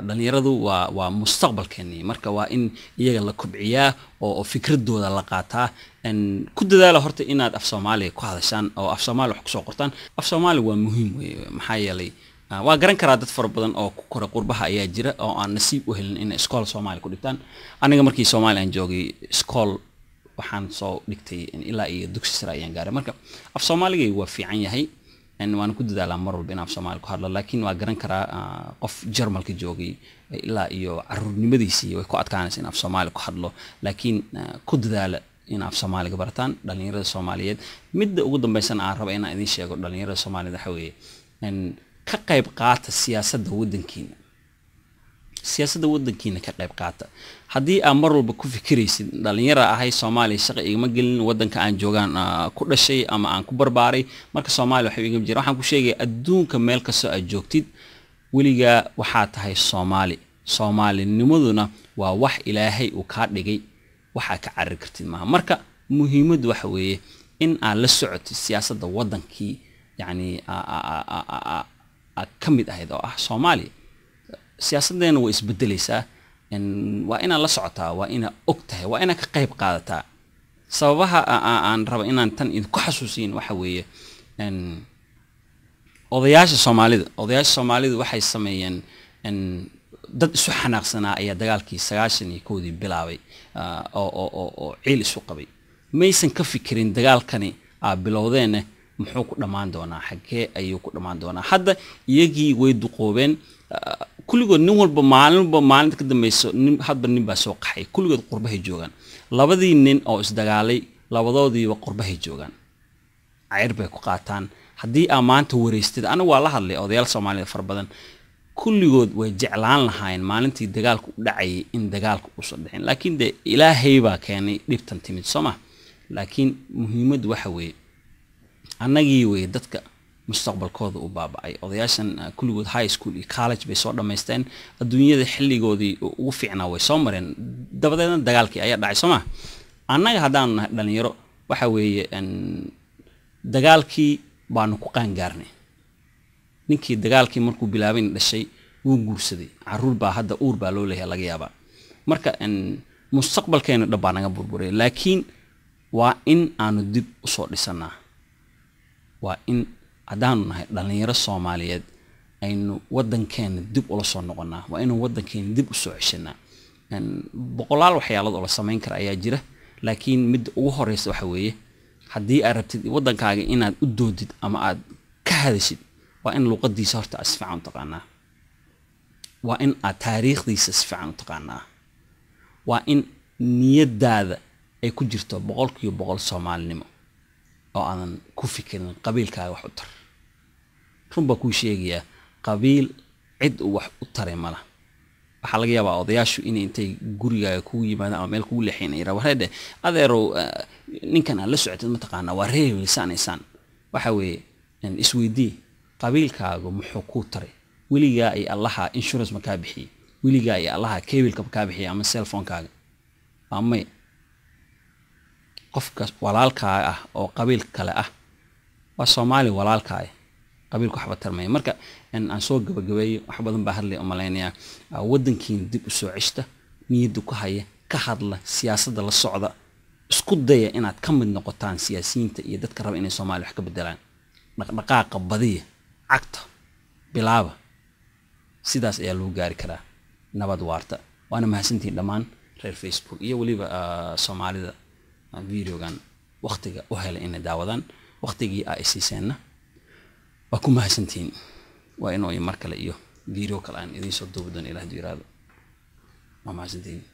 Dhalinyaradu waa mustaqbalkeennii, marka waa in iyaga la kobciyaa oo fikradooda la qaataa. Ku dadaala horta inaad af Soomaaliya ku hadashaan oo af Soomaaliya wax kusoo qortaan. Af Soomaaliya waa muhiim wey, maxaa yeelay waa garan karaa dad fara badan oo ku koray qurbaha ayaa jira oo aan nasiib u helin inay iskool Soomaaliya ku dhigtaan. Aniga markii Soomaaliya aan joogay, iskool waxaan soo dhigtay ilaa iyo dugsi sare ayaan gaaray. Marka af Soomaaligay waa fiican yahay, waana ku dadaalaa mar walba in af Soomaali ku hadlo, laakiin waa garan karaa qof Jarmalka joogay ilaa iyo caruurnimadiisii way ku adkaanaysa in af Soomaali ku hadlo. Laakiin ku dadaala in af Soomaaliga barataan, dhalinyarada Soomaaliyeed. Midda ugu dambeysana aan raba inaan idiin sheego, dhalinyarada Soomaaliyeed, waxa weeye ka qayb qaata siyaasadda waddankiina. Siyaasadda waddankiina ka qayb qaata. Haddii aad mar walba ku fikiraysid dhalinyara ahay, Soomaaliya shaqa igama gelin, waddanka aan joogaan ku dhashay ama aan ku barbaaray, marka Soomaaliya waxba igama jira, waxaan ku sheegaya adduunka meel kastoo aad joogtid weligaa waxaa tahay Soomaali. Soomaalinimaduna waa wax Ilaahay uu kaa dhigay, waxaa ka carari kartid maaha. Marka muhiimaddu waxa weeye in aad la socotid siyaasadda waddankii yacni aad ka mid ahayd oo ah Soomaaliya. Siyaasaddeena way isbedelaysaa, waa inaad la socotaa, waa inaad og tahay, waa inaad ka qayb qaadataa. Sababaha aan raba inaan tan idinku xasuusiin waxa weeye odayaasha Soomaalida. Odayaasha Soomaalida waxay sameeyeen, dad isu xanaaqsanaa ayaa dagaalkii 91-dii bilaabay oo ciil isu qabay. Maysan ka fikirin dagaalkani aa bilowdeenne muxuu ku dhammaan doonaa, xaggee ayuu ku dhammaan doonaa. Hadda iyagii way duqoobeen kulligood, nin walba maalinba maalinta ka dambeyso nin hadba nin baa soo qaxay, kulligood qurbahay joogaan. Labadii nin oo isdagaalay labadoodiiba qurbahay joogaan, cayr bay ku qaataan. Haddii aa maanta wareystid, anigu waa la hadlay odayaal Soomaalida fara badan, kulligood way jeclaan lahaayeen maalintii dagaalku u dhacayay in dagaalku uusan dhicin, laakiin dee Ilaahay baa keenay dhibtan timid, soo ma? Laakiin muhiimaddu waxa weeye annagii wey dadka mustaqbalkooda u baaba'ay. Odayaashan kulligood high school iyo college bay soo dhammaysteen, adduunyada xilligoodii ugu fiicnaa way soo mareen, dabadeedna dagaalkii ayaa dhacay, soo ma? Annaga haddaanu nahay dhalinyaro, waxa weeye dagaalkii baanu ku qaangaarnay. Ninkii dagaalkii markuu bilaabayna dhashay wuu guursaday, caruur baa hadda uur baa loo leeyahay laga yaabaa. Marka mustaqbalkeena dhab baa naga burburay, laakiin waa in aanu dib usoo dhisanaa. Waa in haddaanu nahay dhalinyaro Soomaaliyeed aynu waddankeena dib ula soo noqonaa, waa inuu waddankeena dib usoo ceshanaa. Boqolaal waxyaalood oo la samayn kara ayaa jira, laakiin midda ugu horeysa waxa weeye haddii aad rabtid waddankaaga inaad u doodid ama aad ka hadashid, waa in luqadiisa horta aad si fiican u taqaanaa, waa in aad taariikhdiisa si fiican u taqaanaa, waa in niyadaada ay ku jirto 100% Soomaalinimo oo aadan ku fikirin qabiilkaaga wax u tar. Run baa kuu sheegayaa, qabiil cid uu wax u taray mala. Waxaa laga yaabaa odayaashu inay intay gurigaaga kugu yimaadaan ama meel kugu leexin ay yiraahdaan, wareedhe adeerow, ninkan aad la socotid mataqaanaa, waa reer hebel saan. Waxa weeye isweydii qabiilkaagu muxuu kuu taray weligaa iyo Allaha? Insurance ma kaa bixiyey weligaa iyo Allaha? Kebilka ma kaa bixiyey ama cellphonekaaga? Waa may. Qofka walaalkaaga ah oo qabiil kale ah waa Soomaali walaalkaaga, qabiilku waxba tarmaya. Marka aan soo gabagabeeyo, wax badan baa hadlay umalaynayaa. Waddankiina dib u soo ceshta, niyadda ku haya, ka hadla siyaasadda, la socda, isku daya inaad ka mid noqotaan siyaasiyiinta iyo dadka raba inay Soomaaliya wax ka bedelaan. Dhaqdhaqaaqa badiya, cagta bilaaba, sidaas ayaa lagu gaari karaa nabad waarta. Waana mahadsantihiin dhammaan reer Facebook iyo weliba Soomaalida videogan waqtiga u helay inay daawadaan. Waqtigii aa isiiseenna waa ku mahadsantihiin. Waa inuu mar kale iyo video kale aan idiin soo duubi doono, Ilah haduu yiraahdo. Waa mahadsantihiin.